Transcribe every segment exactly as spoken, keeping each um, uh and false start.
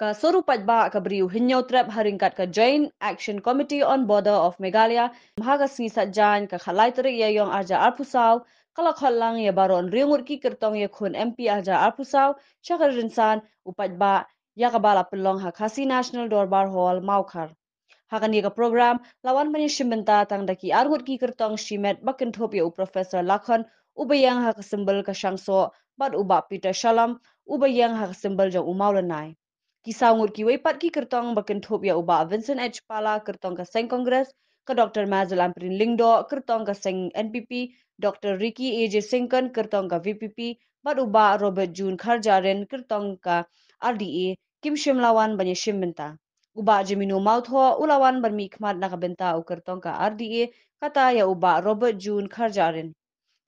Ka sur u paidbah ka bri u Hynñiewtrep ha ryngkat ka Joint Action Committee on Border of Meghalaya, ha ka sngi Saitjaiñ ka khatlai tarik Ïaïong arhajar arphew saw, ka la khot lang ïa baroh hynriew ngut ki kyrtong ïakhun M P arhajar arphew saw sha ka rynsan u paidbah, ïa kaba la pynlong ha Khasi National Dorbar Hall, Mawkhar. Ha kane ka program la wan ban ïashim bynta tang da ki ar ngut ki kyrtong shimet ba kynthup ïa u Professor Lakhon, uba ïeng ha ka symbol ka shangsoh, bad u Bah Peter Shalom, uba ïeng ha ka symbol jong u mawlynnai. Ki saw ngut kiwei pat ki kyrtong ba kynthup ïa u Bah Vincent H Pala, kyrtong ka seng Congress, ka Doctor Mazel Ampareen Lyngdoh, kyrtong ka seng N P P, Doctor Ricky A J Syngkon, kyrtong ka V P P, bad u Bah Robert June Kharjahrin, kyrtong ka R D A, kim shym la wan ban ïashim bynta. U Bah Jemino Mawthoh u la wan ban mihkhmat na ka bynta u kyrtong ka R D A, kata ïa u Bah Robert June Kharjahrin.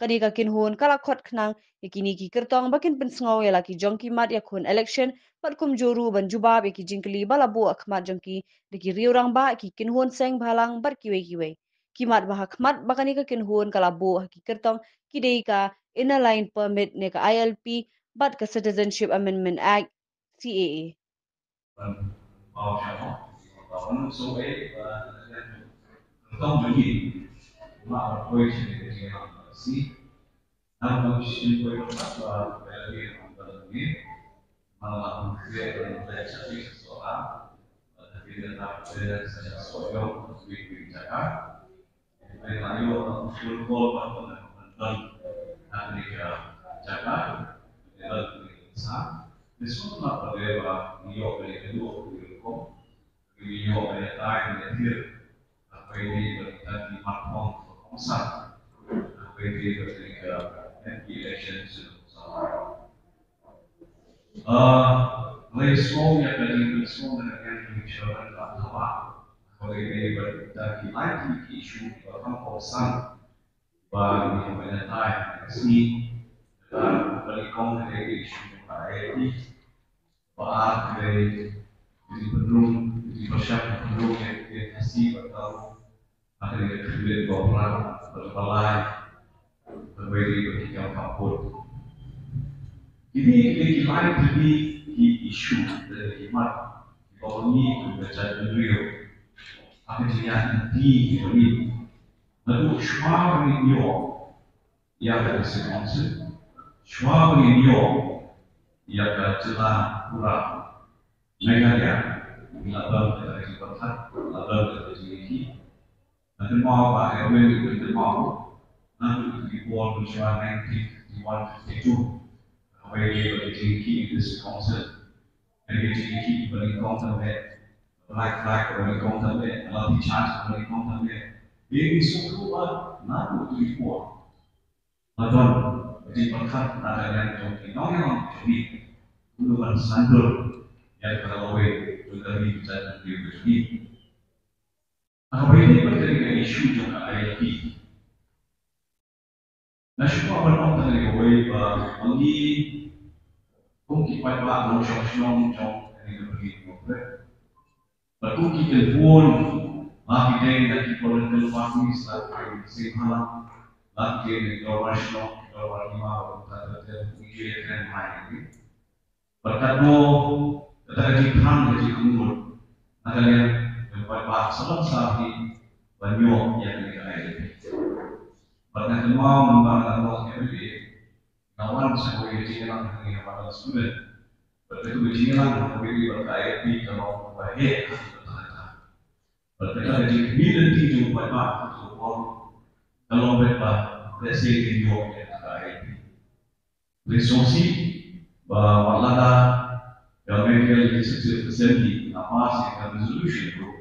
Kane ka kynhun ka la khot khnang ïa kine ki kyrtong ba kin pynsngew ïa la ki jong ki mat ïakhun election, bad kumjuh ruh ban jubab ïa ki jingkylli ba la buh ha khmat jong ki da ki riew rangbah, ki kynhun seng bhalang bad kiwei kiwei. Ki mat ba ha khmat ba kane ka kynhun ka la buh ha ki kyrtong ki dei ka Inner Line Permit ne ka I L P bad ka Citizenship Amendment Act, C A A. Ah, lei sngewbha ïa ka jingpynsngew na ka liang jong i chairman ba thaba. Ka lei dei ba kita ki lai ki issue ba kham kongsan ba ngi hap ban ïatai ha ka sngi. Ka ba nyngkong ka dei ka issue jong ka I L P. Ba ar ka dei ka jingpynrung, ka jingpyrshang pynrung ïa ka Khasi ba ka Hynrei ka khyndiat ba phra bad ba lai, kawei dei ba ki kam ka put. Kine ki dei ki lai tylli ki issue, lane ki mat kiba ma ngi kum ka jaitbynriew, ha ka jingïaid lynti jong ngi, naduh shuwa ba ngin ïoh ïa ka District Council, shuwa ba ngin ïoh ïa ka jylla pura Meghalaya, ngi la don ka jingpyrkhat, la don ka jingïakhih. Nga kynmaw ba Edwin u kynmaw, naduh ki por mynshuwa nineteen fifty-one fifty-two, kawei dei ba ka jingïakhih District Council. Ka jingïakhih ba nyngkong tam eh, Black Flag ba nyngkong tam eh, Lathi Charge ba nyngkong tam eh. Dei ngi sngewthuh ba naduh ki por la don ka jingpyrkhat na ka liang jong ki nongïalam jong ngi, kumno ban sandor ïa ka lawei jong ka ri ka jaitbynriew jong ngi. Kaba ïadei bad kane ka issue jong ka I L P, nga shu kwah ban ong tang kawei ba ma ngi kum ki paidbah nongshong shnong jong kane ka ri Hynñiewtrep, bad kum ki kynhun, la ki dei na ki political parties, la ki dei na ki seng bhalang, la ki dei na ki dorbar shnong, ki dorbar hima, bad kumta ter ter, ngi ju ïakren bha ïa kane. Bad katno kata ka jingthrang ka jingangnud na ka liang jong paidbah, sa long sa hi ban ïoh ïa kane ka I L P. Bad nga kynmaw mynba nga long M L A, nga wan sa kawei ka jingïalang hangne ha madan student. Bad katu ka jingïalang ha kawei bad ka I L P ka long ba heh ha kata kata. Bad kata ka jingkhmih lynti jong u paidbah ha katu ka por ka long bad ba lehse ngin ïoh ïa kata ka I L P. Hynrei sngewsih ba wat lada ka Meghalaya Legislative Assembly ka pass ïa ka resolution ruh,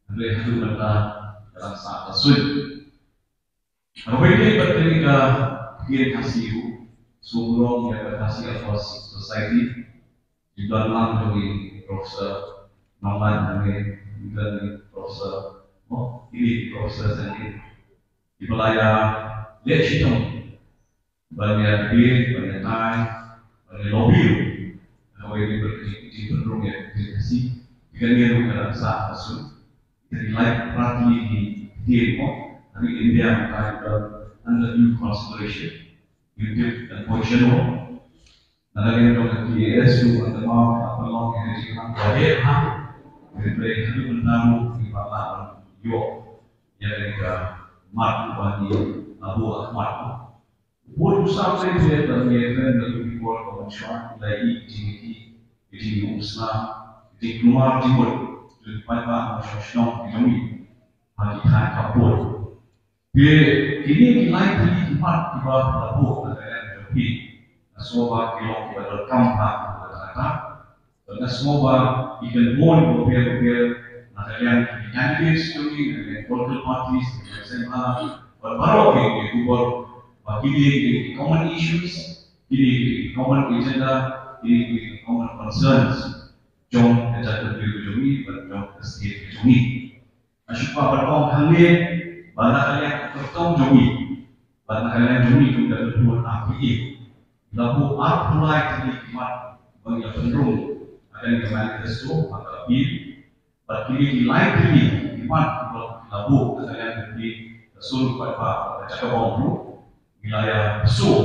hynrei haduh mynta ka dang sah ka suiñ. Kawei dei bad kane ka ktien Khasi ruh, sngewbha ïa ka Khasi Authors Society, ki don lang jong i Professor Nongman, hangne i don i Professor, oh, i Professor Sangin. Kiba la ïaleh shitom ban ïadei, ban ïatai, ban ïalobby ruh. Kawei dei bad ka jingpynrung ïa ka ktien Khasi. Kane ruh ka dang sah ka suiñ. Ki lai phra tylli ki ktien mo ha ri India mynta ki don under due consideration. Ki tip kan poi shano. Lada ngi ïa ka K A S U, ynda ma ka pynlong ïa ka jingïalang ba heh ha, ngi trei haduh mynta ruh ngi pat lah ban ïoh ïa kane ka mat ba ngi la buh ha khmat. Bun u sam trei trei ba ngi ïa kren da u Bor ba mynshuwa, la i ki jingïakhih, ki jingïakhih, ki jingkulmar jingmut jong ki paidbah nongshong shnong ki jong ngi ha ki thaiñ khappud. Te kine ki lai tylli ki mat kiba la buh na ka liang jong phi, nga sngew ba ki long kiba donkam bha ha kata ka daw. Bad nga sngew ba ki kynhun bapher bapher na ka liang ki candidates jong ngi, na ka liang political parties, na ka liang seng bha, bad baroh ki, ki khubor ba kine ki common issues, kine ki common agenda, kine ki common concerns jong ka jaitbynriew jong ngi bad jong ka state jong ngi. Nga shu kwah ban ong hangne ba na ka liang ka kyrtong jong ngi, ba na ka liang jong ngi kum ka kyrtong R P A, la buh arphew lai tylli ki mat ba ngi la pynrung ha kane ka manifesto, ha ka appeal. Bad kine ki lai tylli ki mat ba la buh na ka liang jong ngi, ka sur paidbah, ka jaka bym ruh ngi la ïa pynshai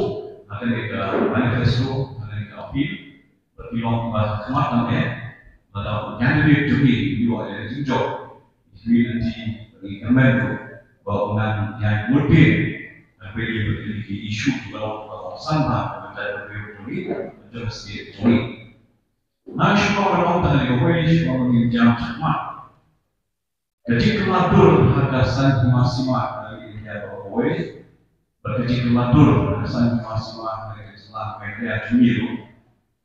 ha kane ka manifesto, ha kane ka appeal. Bad ki long ba khmat tam eh, lada u candidate jong ngi u ïoh ïa ka jingjop, ngi nanti ngi kyrmen ruh ba un nang ïaid mut beit, nang peit ïa ki issue kiba long ba kongsan bha, ba ka jaitbynriew jong ngi, jong ka state jong ngi. Nga shu kwah ban ong tang ïa kawei, shu kwah ban ïa jam shakhmat. Ka jingkylla dur ha ka san hima sima ka ri India baroh kawei, bad ka jingkylla dur ha ka san hima sima ka ri ka jylla Meghalaya jong ngi ruh,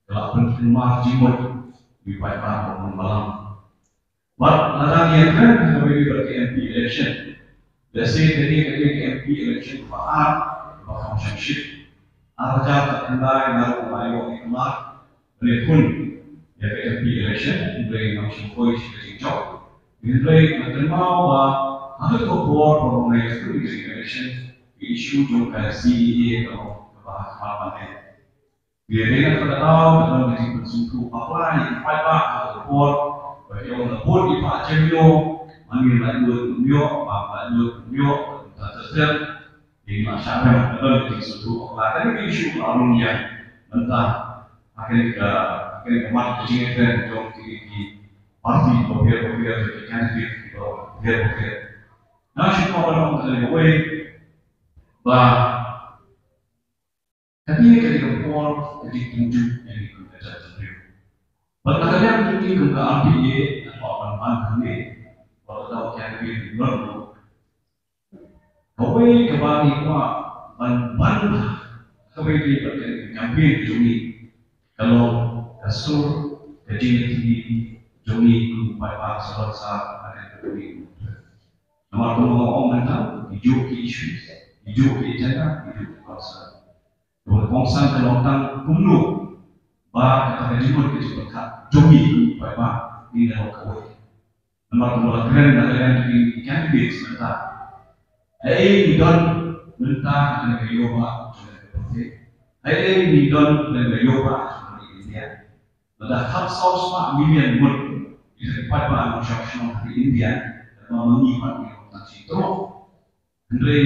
ka la pynkulmar jingmut ïa u paidbah bad u balang. Bad lada ngi ïakren ha kawei bad ka M P election, lehse kane ka dei ka M P election kaba ar ba kham shongshit. Ar hajar khatkhyndai nga ruh nga ïoh ïa ka mar ban ïakhun ïa ka M P election, hynrei ngam shym poi sha ka jingjop. Hynrei nga kynmaw ba ha kata ka por ba nga ïakhun ïa ka election, ka issue jong ka C A A ka long kaba ha khmat ban eh. Ngi ïa dei na kata ka daw ka don ka jingpynsngewthuh bakla ïa ki paidbah ha kata ka por, ba ki ong la vote ïa Bah Javier, ma ngi la ïoh ïa u, Bah la ïoh ïa u, ta ta ta. Ïa ngi la shah rem, ka don ka jingsngewthuh bakla. Kane ka issue ka la rung ïa mynta ha kane ka, ha kane ka mat ka jingïakren jong ki, ki party bapher bapher, ki candidate bapher bapher. Nga shu kwah ban ong kane kawei ba kane ka dei ka por ka dei ka jingkynjuh ïa ngi kum ka jaitbynriew. Bad na ka liang jong ngi kum ka R P A, nga kwah ban ban hangne, wat la dei ka candidate ruh, kawei kaba ngi kwah ban ban ha kawei ka dei bad ka dei ka campaign jong ngi, ka long ka sur ka jingïakhih jong ngi kum u paidbah Salonsar ha kane ka pyrthei. Namar kumba nga ong mynta, ki juh ki issues, ki juh ki agenda, ki juh ki concern. Kaba kongsan ka long tang kumno ba kata ka jingmut ka jingpyrkhat jong ngi kum u paidbah ngi nang long kawei. Namar kumba la kren na ka liang jong ki candidates mynta, haei ngi don mynta ha kane ka ïewbah jong ka pyrthei? Haei ngi don ha kane ka ïewbah jong ka India? Lada khatsaw spah million ngut ki paidbah nongshong shnong ha India, kaba ma ngi pat ngi long tang shi tyrok. Hynrei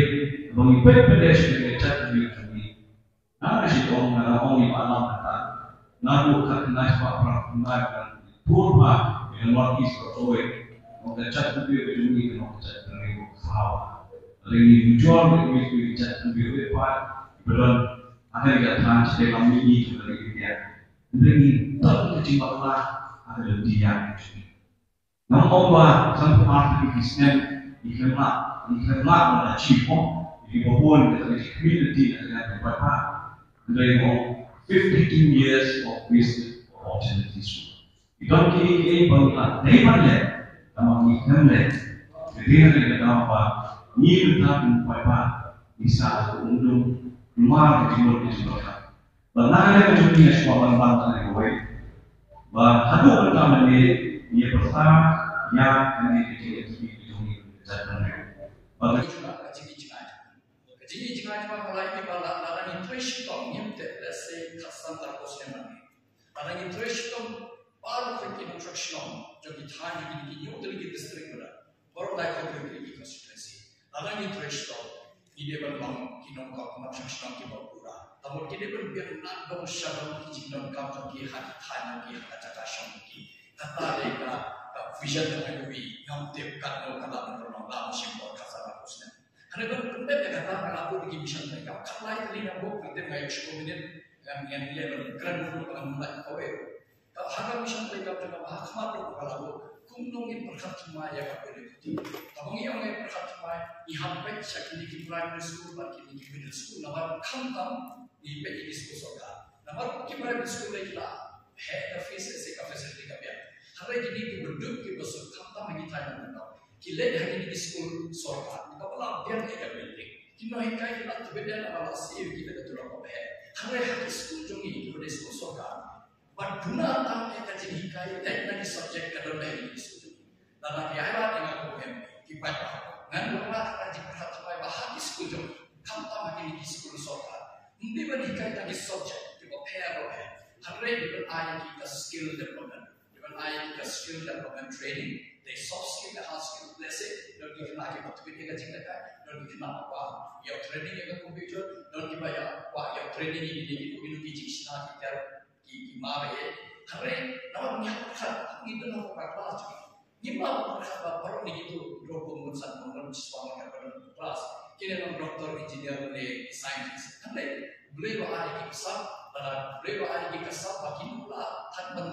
haba ngi peit pynleit sha ka jaitbynriew jong ngi, nga shu ong, nga ong ïa ba lam kata, nga buh khatkhyndai spah phra phew khyndai ngan pur bha ïa ka North East baroh kawei. Ka jaitbynriew jong ngi ka long ka jaitbynriew kaba khraw. Hynrei ngi ujor ïa ka jaitbynriew pat kiba don ha kane ka thaiñ shatei lam mihngi jong ka ri India. Hynrei ngi don ka jingbakla ha ka lynti ïa ka jong ngi. Ngam ong ba sanphew ar tylli ki snem ngi khlem lah, ngi khlem lah ban achieve mo ïa kiba bun kata ka jingkhmih lynti na ka liang jong u paidbah. Hynrei mo, fifty-two years of wasted opportunities. Ki don kiei kiei ba ngi la dei ban leh, tangba ngi khlem leh. Ka dei na kata ka daw ba ngi mynta kum u paidbah ngi sah da ka umdum, namar ka jingmut ka jingpyrkhat. Bad na ka liang ka jong ngi nga shu kwah ban ban tang kawei, ba haduh mynta mynne ngi ïa pyrta ïa kane ka jingïakhih ka jong ngi ka jaitbynriew. Bad ka jingïakhih, ka jingïakhih ba ka la ïa ba la, lada ngi trei shitom ngim tip, let's say khatsan arphew snem nangne, lada ngi trei shitom baroh ki nongshong shnong jong ki thaiñ, jong ki hynñiew tylli ki district, baroh, baroh da ka hynñiew tylli ki constituency, lada ngi trei shitom, ngi dei ban long Nongkam khmat shnong shnong kiba pura. Tangba ki dei ban biang na dong sha dong ki jingdonkam jong ki ha ki thaiñ jong ki ha ka jaka shong jong ki. Kata dei ka, ka vision jong ka ïohi ngam tip katno ka la ban rong la shim bor ka sa la pus ne. Hynrei ban pyndep ïa kata nga la buh ki mission treikam. Ka lai tylli nga buh ka tip nga ïoh shuh minit ngan ngan leh ban kren buh ban mlai kawei. Ka ha ka mission treikam jong nga ba ha khmat ruh ka la buh kumno ngin pyrkhat thymmai ïa ka pule puthi. Kaba ngi ong ngin pyrkhat thymmai ngi hap peit sha kine ki primary school bad kine ki middle school namar khamtam ngi peit ïa ki skul sorkar. Namar ki primary school lei ki la heh ka fees, lehse ka facility ka biang. Hynrei kine kiba duk kiba suk khamtam ha ki thaiñ nongkyndong ki leit ha kine ki skul sorkar kaba la biang ïa ka building. Ki nonghikai ki la tbit ïa namar la siew ki da ka turang kaba heh. Hynrei ha ki skul jong ngi kiba dei skul sorkar ba duna tang ïa ka jinghikai leit na ki subject ka don ha kine ki skul jong ngi. Lada ki ai lad ïa nga kum u MP ki paidbah ngan wanrah ka jingpyrkhat thymmai ba ha ki skul jong ngi khamtam ha kine ki skul sorkar ym dei ban hikai tang ki subject kiba pher ba pher. Hynrei dei ban ai ïa ki ka skill development, dei ban ai ïa ki ka skill development training, dei soft skill, dei hard skill. Lehse don ki khynnah kiba tbit ïa ka jinghikai, don ki khynnah ba kwah ïa training ïa ka computer, don kiba ïa kwah ïa training ïa kine kino kino ki jingshna ki ter ki ki ma ba ïa. Hynrei namar ngi hap pyrkhat ngi don ha ka class jong ngi. Ngim lah ban pyrkhat ba baroh ngi kito dro phew ngut san phew ngut shuwa ma ka don class. Kine long doctor, engineer ne scientist. Hynrei Blei ba ai ki ka sap, lada Blei ba ai ki ka sap ba kin lah tang ban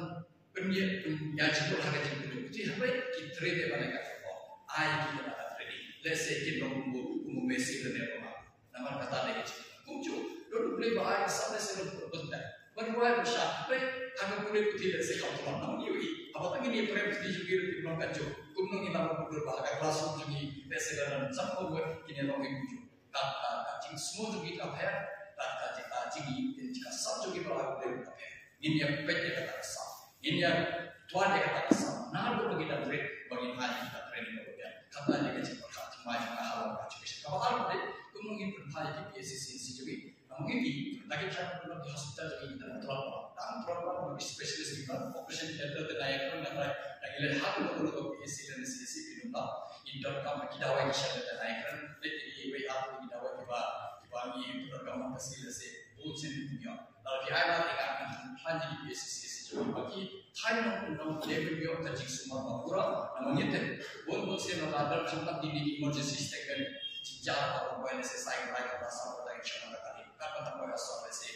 pynïa pynïa jingmut ha ka jingpule puthi hynrei ki trei te ban ai ka ka ai ki ka training. Lehse kin long kum u Messi lane Ronaldo. Namar kata dei ka jingmut. Kumjuh don U Blei ba ai ka sap lehse long pynthei ban rwai ban shad hynrei ha ka pule puthi lehse kam pynlong. Namar ïohi haba tang ngin ïa prem puthi jong ngi ruh ki long kumjuh. Kumno ngin nang long kumjuh ba ha ka classroom jong ngi lehse ka don san phew ngut, kine long kumjuh. Ka ka ka jingsngew jong ngi ka pher, ka ka ka jing ka sap jong ngi ba la U Blei ka pher. Ngin ïa peit ïa kata ka sap, ngin ïa tuan ïa kata ka sap. Naduh ba ngi dang rit ba ngin ai ïa kata training ba biang. Kata ïa ka jingpyrkhat thymmai jong nga halor ka education. Kaba ar dei kumno ngin pynphai ïa ki PHCC jong ngi. Namar ngi ki, lada ki thrang ban long ki hospital jong ngi ki dang tlot, dang tlot ban long ki specialist ki ban operation theater te na ïa kren na trai. Dang ngi leh ha kano kano ka PHC lane CHC ki dang long. Ngi donkam ki dawai ki sha te na ïa kren. Leh ki wei ap ki dawai kiba kiba ngi donkam ka si lehse bun sien ki dang ïoh. Lada ki ai lad ïa nga, ngan pynphai ïa ki PHCC jong ngi ba ki thaiñ nongkyndong ki dei ban ïoh ka jingsumar ba pura. Namar ngi tip bun bun sien lada don khamtam kine ki emergency statement, jynjar ba pynpoi lehse sai ka lai ka ba saw ka tai sha ka kali. Katba tang poi ha sor lehse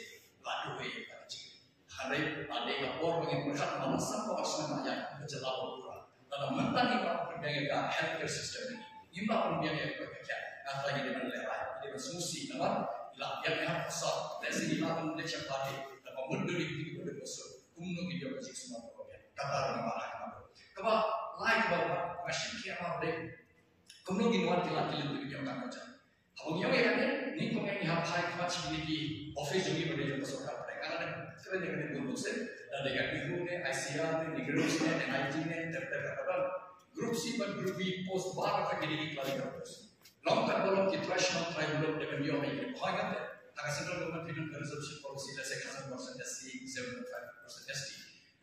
la duh ïa ka jing. Hynrei la dei ka por ba ngin pyrkhat ba la san ka ba snem la ïaid ka jylla ba pura. Lada mynta ngim lah ban pynbiang ïa ka healthcare system, ngim lah ban pynbiang ïa ka, ka, ka, kata ngi dei ban lehraiñ, ngi dei ban sngewsih namar ngi lah biang ïa ka sap, lehse ngi lah ban leit sha party, kaba mut duri ki dei ban sngewsih kumno ngi ïoh ka jingsumar kaba biang. Kata ruh ngi lah ban. Kaba lai kaba nga shim khia ba dei kumno ngin wan ki lad ki lynti ban ïoh ka jam. Haba ngi ïoh ïa kane, nyngkong ngi hap phai khmat sha kine ki office jong ngi ba dei jong ka sorkar. Nga la dep kren ïa kane bun bun sien, da dei ka NEHU ne, ICAR ne, NEIGRIHMS ne, NIT ne, ter ter ka don. Group C bad Group B post baroh kine ki clerical post. Long katba long ki trai shnong trai muluk dei ban ïoh ïa kine. Hooid, nga tip ha ka central government ki don ka reservation policy, lehse khatsan percent SC, seventy-five percent ST.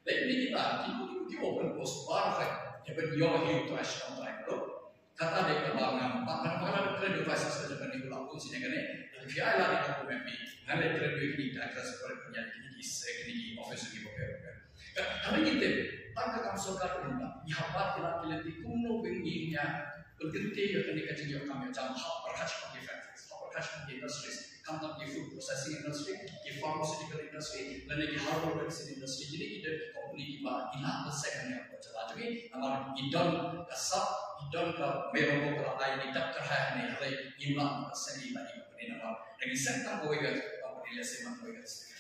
Lei kine kita ki, ki, ki open post baroh hi, dei ban ïoh hi u trai shnong trai muluk. Kata dei kaba ngam pat, pat, pat, pat kren da u Vice Chancellor jong kane, u la bun sien ïa kane. Lada phi ai lad ïa nga kum MP, ngan leit kren da u ïa kine ki address, kren ïa kine ki, eh, kine ki office ki bapher bapher. Ka, kane ngi tip, tang ka kam sorkar ka bynta, ngi hap bat ki lad ki lynti kumno ba ngin ïa pynkyntiew ïa kane ka jingïoh kam ïoh jam, hap pyrkhat shaphang ki factories, hap pyrkhat shaphang ki industries, khamtam ki food processing industry, ki pharmaceutical industry, lane ki herbal medicine industry, kine ki dei ki company kiba ngi lah ban seng hangne ha ka jylla jong ngi, namar ngi don ka sap, ngi don ka mei rangbah ka la ai, ngi dap kyrhai hangne, hynrei ngim lah ban seng ïa ki company namar da ngi seng tang kawei ka company lehse man kawei ka district.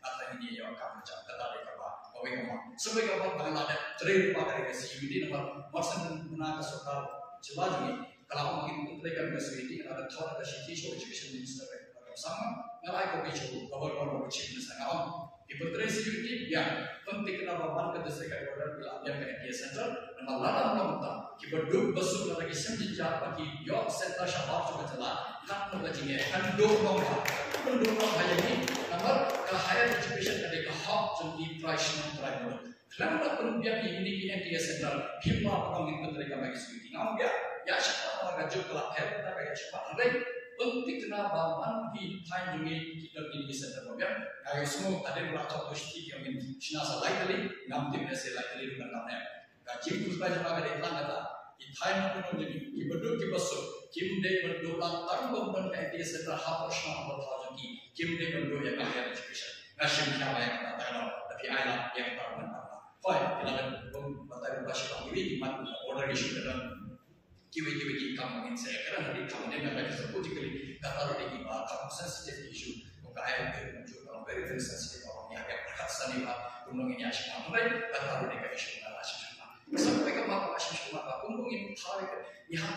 Kata ngi ïoh kam jam, kata dei kaba kawei ka mon. Sa kawei ka mon ba nga la dep trei lypa ka dei ka CUET namar mar shen mynta ka sorkar jylla jong ngi ka la ong ba ngin pyntrei kam ka CUET, nga la dep thoh da ka shithi sha u Education Minister Conrad Sangma, nga la ai copy sha u Governor bad u Chief Minister, nga ong, ki pyntrei CUET, ïa, pynthikna ba man ka district headquarter ki la biang ka MTS Center, namar lada ym long kumta, kiba duk ba suk lada ki shem jynjar ba ki ïoh center shabar jong ka jylla, katno ka jingeh kan duh long ba, kan duh long ba ïa ngi, namar ka higher education ka dei ka hok jong ki trai shnong trai muluk. Khlem da pynbiang ïa kine ki MTS Center, phim lah ban ong ngin pyntrei kam ïa ki CUET. Nga ong ïa, ïa shah ka juk ka la pher, ka ïa shah ka la pher. Ym thikna ba man ki thaiñ jong ngi ki don kine ki center ba biang. Nga ïohsngew hadien ba la thok tu shi ki ong ngin shna sa lai tylli, ngam tip lehse lai tylli ruh kan dang em. Ka jingkyrpad jong nga ka dei tang kata. Ki thaiñ nongkyndong jong ngi, ki baduk ki basuk, kim dei ban duh lang tang ban don ka M P H center hapoh shnong hapoh thaw jong ki, kim dei ban duh ïa ka higher education. Nga shim khia ba ïa kata, tang da phi ai lad ïa kata ban tang. Hooid, ki la don bun batai bun ba shi ba kiwei ki mat order issue ka don. Kiwei kiwei ki kam ngin sa ïakren, hadien kam ngin ïakren ka sa politically, kata ruh dei kiba kam sensitive issue. Ko ka ai ka ju ka very very sensitive, ba ngin ïa ka ka sa ni ba kumno ngin ïa shim. Hynrei kata ruh dei ka issue ka la shim. Sa kawei ka mat ka shim shim ba kumno ngin thaw ïa ka. Ïa,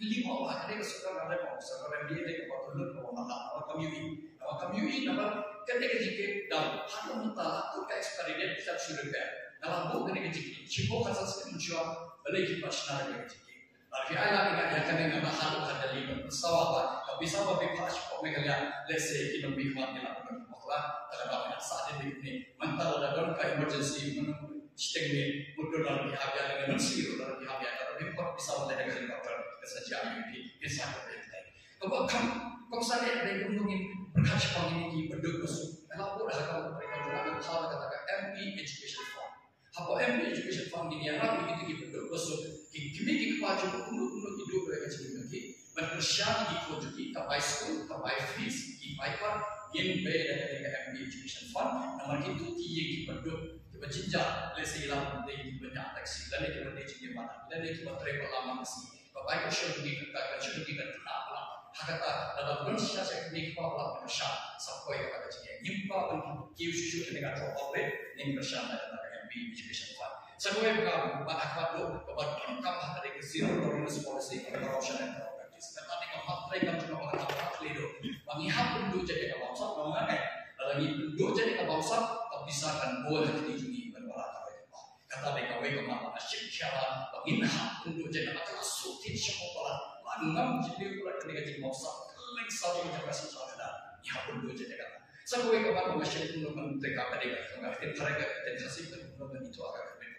limo ba ka dei ka sorkar ka dei ka sorkar M D A dei ka ba ka lut ka ba ma ka ba kam ïohi. Ka ba kam ïohi namar ka dei ka jingkit dam. Hadien mynta la kut ka expiry date, ka shu repair. Ka la buh ka dei ka jingkit. Shim ka sa skim shwa. Balei ki ba shna ka dei ka jingkit. Lada phi ai lad ïa kane, nga la hap ka Delhi ban pynsawa ba ka pisa ba phi phah shapoh Meghalaya, let's say ki nongmihkhmat ki la pynbakla, ta ka dei ban sah de ni. Mynta lada don ka emergency, mynta shiteng ni, mut don lada phi hap ïa lyngngoh mynsiem, lada phi hap ïa, lada phi phah pisa ban leh ka helicopter, ka sa jia ïa phi, pisa ka phi tai. Kaba kham, kham sa leh dei kumno ngin pyrkhat shaphang ïa ki baduk basuk. Nga la buh ha ka pyrkhat jong nga, nga thaw da kata ka M P Education Fund. Hapoh M P Education Fund ngin ïarap ïa kito ki baduk basuk, ki kmie ki kpa jong kumno kumno ki duh ïa ka jingim jong ki, ban kyrshan ïa ki khun jong ki, ka bai skul, ka bai fees, ki bai kwah, ngin pei da ka M P Education Fund, namar kito ki ïing ki baduk, ki ba jynjar, lehse ki la dei ki ba ñiah taxi, lane ki ba dei jingim ba, lane ki ba trei ba lam ma si. Ba bai kyrshan jong ngi ka, ka kyrshan jong ngi ka khynnah palat. Ha kata, lada don shisha shisha kmie kpa palat ban kyrshan, sa poi kata ka jingeh. Ngim kwah ban kiew shuh shuh kane ka drop out rate, ngin kyrshan da kata ka M P Education Fund. Sa kawei ka ba ha kaba dei, kaba donkam ha kata ka zero tolerance policy on corruption and corrupt practice. Kata ne ka mat trai kam jong nga ba kata ka mat trai do. Ba ngi hap ban duh jait ka bamsap, ba nga ngai. Lada ngi duh jait ka bamsap, ka pisa kan bun ha kti jong ngi ban wanrah ka roi ka par. Kata dei kawei ka mat ba nga shim khia ba ngin hap ban duh jait, namar ka la suk tin sha ko palat. Ba ngam jin dei palat kane ka jingmawsap. Ka leng sa jong ka jaka suk sa ka da. Ngi hap ban duh jait kata. Sa kawei ka mat ba nga shim kumno ban trei ka dei ka, ka ktien Khasi, ka ktien Khasi, kumno ban ithuh ka ktien Khasi.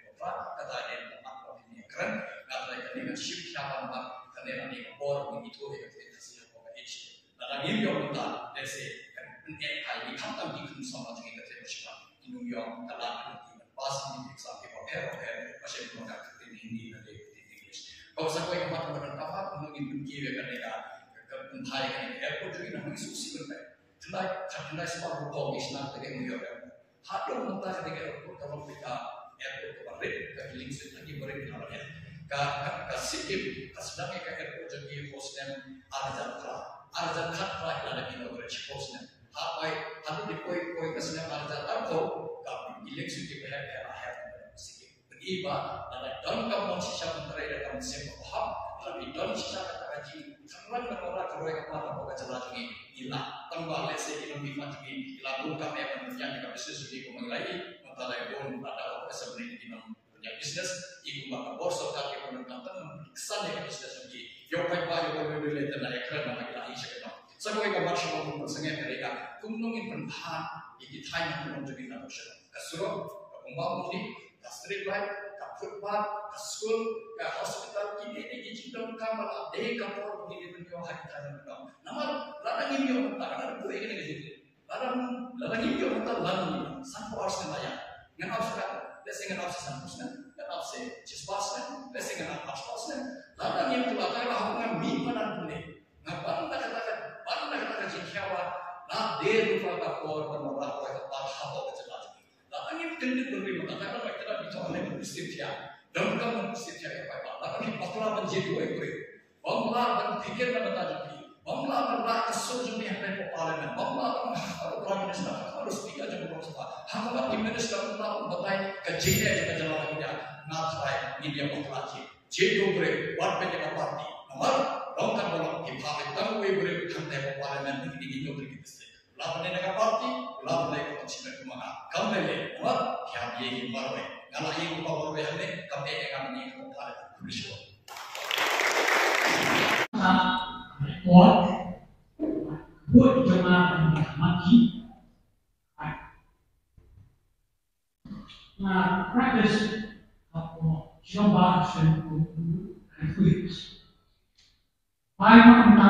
Kata dei ka mat ba ngi kren. Kata dei kane nga shim khia ba mat kane la dei ka por ba ngi ithuh ka ktien Khasi ha ka age. Lada ngim ïoh mynta, let's say, kan pyneh ai ngi khamtam ki khun samla jong ngi ka ktien Khasi. Ki nongïoh ka la ki nongïoh ki ban pass ïa ki exam ki ba pher ba pher, ba shem kumno ka ktien Hindi lane ka ktien English. Kaba sa kawei ka mat kaba donkam ha kumno ngin pynkiew ïa kane ka, ka pynphai ïa kane ka airport jong ngi, namar ngi sngewsih ban peit. Khyndai, khat khyndai spah ruh ki shnong te ka nongïoh airport. Haduh mynta kane ka airport ka long ka airport kaba rit, ka filling station ki ba rit ki la ban ïa. Ka, ka, ka Sikkim ka sdang ïa ka airport jong ki ha u snem ar hajar phra. Ar hajar khatphra ki la dep inaugurate sha u snem. Ha poi, haduh dei poi, poi ka snem ar hajar arphew, ka election ki ba heh, heh, heh, Sikkim. Pynban ba lada donkam mon shisha ban trei da ka mynsiem kaba hap, lada phi don shisha kata ka jingkyrmen ban wanrah ka roi ka par hapoh ka jylla jong ngi, ngi lah. Tang ba lehse ki nongmihkhmat jong ngi, ki la bun kam eh ban pynïaid ïa ka business jong ngi kumba ngi la ïohi, mynta la bun lada hapoh assembly ki nong pynïaid business, i kumba ka bor sorkar ki pyndonkam tang ban ksan ïa ka business jong ki. Ïoh paidbah, ïoh paidbah, ïoh paidbah, ïoh paidbah, ïoh paidbah, ïoh paidbah. Sa kawei ka mat sha ba ngi pynsangeh ka dei ka kumno ngin pynbha ïa ki thaiñ nongkyndong jong ngi na ka shnong. Ka surok, ka kumba muni, ka street light, ka footpath, ka skul, ka hospital, kine dei ki jingdonkam ba la dei ka por ba ngi dei ban ïoh ha ki thaiñ nongkyndong. Namar lada ngim ïoh mynta, ka dei buh ïa kane ka jingkit. Lada, lada ngim ïoh mynta, lada ngim ïoh. Sanphew ar snem la ïaid. Ngan ap sa, lehse ngan ap sa sanphew snem, ngan ap sa shispah snem, lehse ngan ap arspah snem. Lada ngim ïoh mynta, lada ngim ïoh mynta, Nga ban da kata ka, ban da kata ka jingkhia ba la dei ruh ka por ban wanrah ka roi ka par hapoh ka jylla jong ngi. Lada ngim kyndit ban ri mynta, ka dang ka dang bit ïa ka lynti shisha. Donkam ban shisha ïa ka paidbah. Lada ngi bakla ban jied ïa u briew. Bym lah ban pynkhih na ka bynta jong phi. Bym lah ban rah ka sur jong ngi ha ka Parliament. Bym lah ban ha ka Prime Minister, ha ka Speaker jong ka Lok Sabha, ha ka Minister, bym lah ban batai ka jingeh jong ka jylla jong ngi. Nga tharai ngin ïa bakla jied. Jied ïa u briew, wat peit ïa ka party. Namar, long kam long, ki phah beit tang uwei u briew, hangtei ha Parliament, ki dei ki nongtrei ki district. Lah ban leit na ka party, lah ban leit ka constituency ma nga. Kam lei lei, namar, ki hap ïa ki marwei. Nga lah ïa ki marwei hangne, kam eh ïa nga ban ïa ki party. Khublei shibun. Report, buat jong nga ban ïa maki. Nga practice hapoh Shillong Bar Association for three weeks. Bai ma nga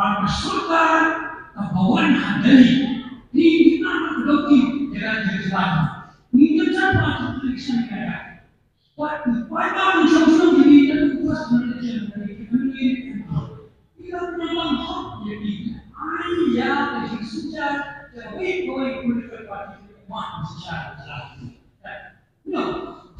Ba ka sorkar kaba wan ha Delhi, ngi ngi na ka doki jera jera jera. Ngi ngi chan ba tu tu ngi san ka ya. Wat tu wat ba tu shong shong ngi ngi na tu pas na ka chen na ngi ngi ngi. Ila na lang hok ya ki. Ai ya ka jingsuja, ya wei wei political party ma suja. No,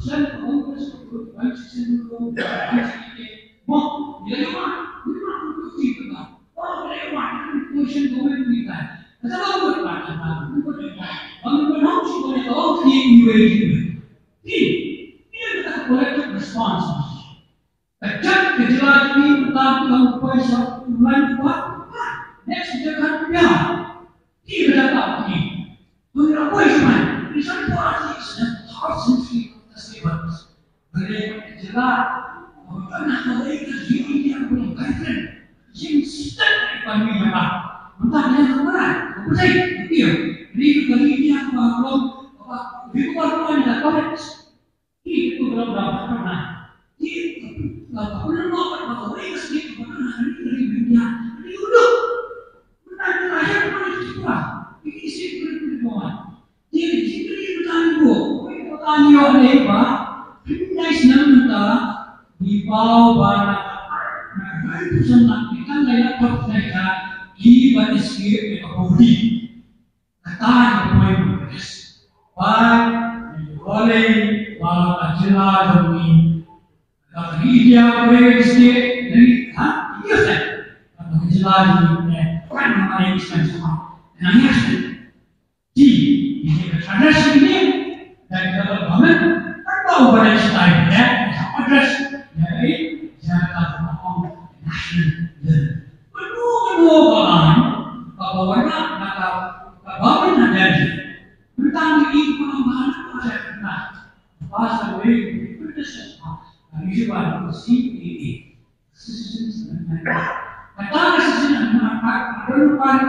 shan ka Congress ko ko ban chi sen ko ban chi ke. Mo, ya ya ma, ni ma ko ko ti ko ba. Oh, ya ma, ko shan ko me ni ka. Ka ta ko ba ta ba ko ko ta. Ba ko na chi ko ne ko ki ni we ni. Ki, ki ka collective response. Ka jat ka jila ni ta ko ko sa lan ko ba. Next je kan ya. Ki ka ta ki. Ko na ko Instant economy jong ka. Mynta ka dei ka mara, ka putih, ka putih. Ri ka ri India ka ba long, ka ba, ri ka ba long da college. Ki tu ka long da ba na. Ki ka, ka, ka putih long ka, ka wei ka state ka ba na, ri ka ri India. Ri ka long. Mynta ka lahir ka ba na ki tu ba. Ki ki state ka ri ka ri ka ba. Te ka jingkylli mynta ngi buh, kawei ka kyrteng ïoh lei ba, khyndai snem mynta, ngi paw ba na ka ar, na ka ar phew san lak, ki tang lai lak pat khyndai ka, ki ba escape ïa ka poverty. Kata ka point ba ka test. Ba ngi ïoh lei ba ka jylla jong ngi, ka India ka wei ka state, ngi, ha, ïa ka, ka jylla jong ngi, eh, kan ma ngi snem sama, nang ïa snem. Ji, ini ka address ini dari ka government, kan ba u badan sitai ya, address ya, eh, ya ka national level. Kedua kedua bahan, bahwa nak kata government ada di tentang ini penambahan aja kena bahasa boleh kita sesuatu. Kami juga ada C A A. Kata ka sisi na ka rupan,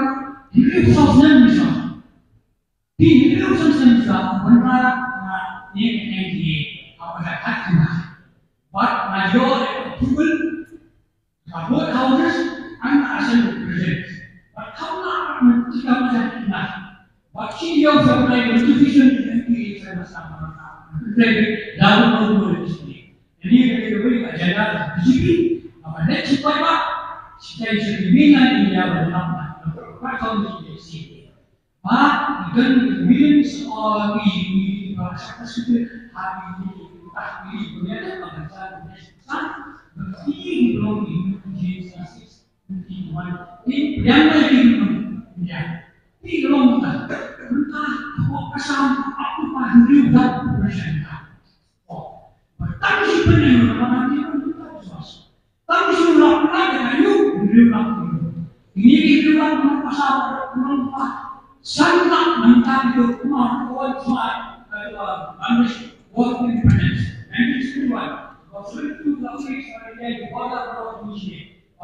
hindi ko sa snem ni sa. Hindi ko sa snem sa, wala na ni hindi ako na katina. But na yo approval, ka both houses, ang asan present. But how na kita masalah kita. But she also applied notification to M P A sa na sa. Lalu mau boleh. Ini kata kata agenda B J P, apa next supaya apa? Supaya jadi minat ini ya, apa, apa, apa, apa, apa, apa, Ba, iban millions of people, ba, sa ka suku, ha, ini, ah, ini, dunia dah, ba, sa, sa, ba, ini, belum, ini, ini, sa, sa, ini, ini, ini, yang lain, ini, ya. Ini, belum, entah, entah, apa, pasal, apa, apa, ini, dah, bersyangka. Oh, bertangsi pening, orang, orang, orang, orang, orang, Tang shu lap lap ïa ka ïu, briew lap ïa ka ïu. Ngi ki briew lap ïa ka pasal, briew lap. San lap nangta ki briew kumne, kumne, kumne, ka ïu, Bangladesh, War of Independence, nineteen sixty-one. War of Independence, War of Independence, War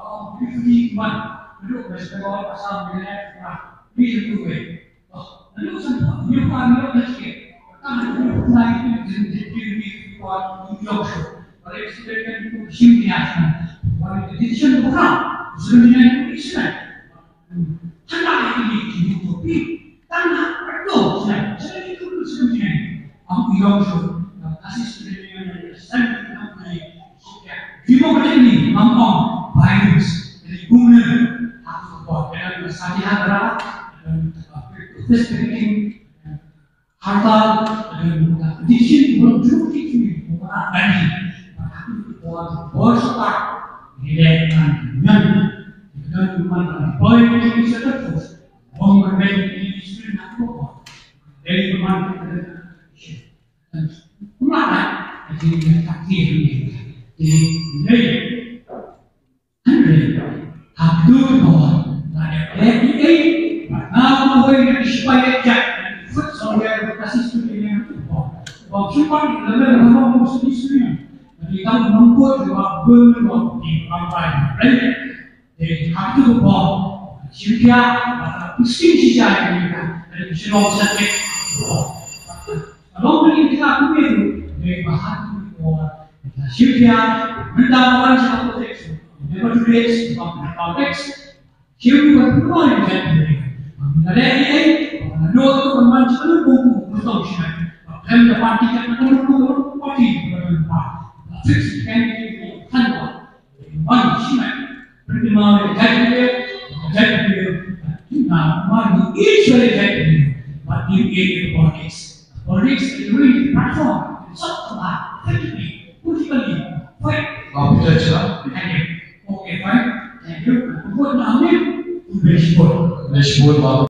of Independence. War of Independence, War of Independence. Briew lap ïa ka ïu. Democratically, among violence, the women have to support, and the Satyagraha, and the peace making, Harta, eh, condition, productivity, bor, bor, bor, Along with the argument, they were happy for the Shivya, Vrindavan, Never to raise from the politics. Shivya was born in that area. From the day, from the north to the mansion, who was so shy. From the party, from the party, from the party. The sixth candidate, Khanwa. One, she might. Pretty much, exactly, exactly. Now, one, each very exactly. But you get the politics. Politics is really platform. It's up to her. Effectively, politically. Fine. Thank you. Okay, fine. Thank you. Good. Now, you. Very good. Very good.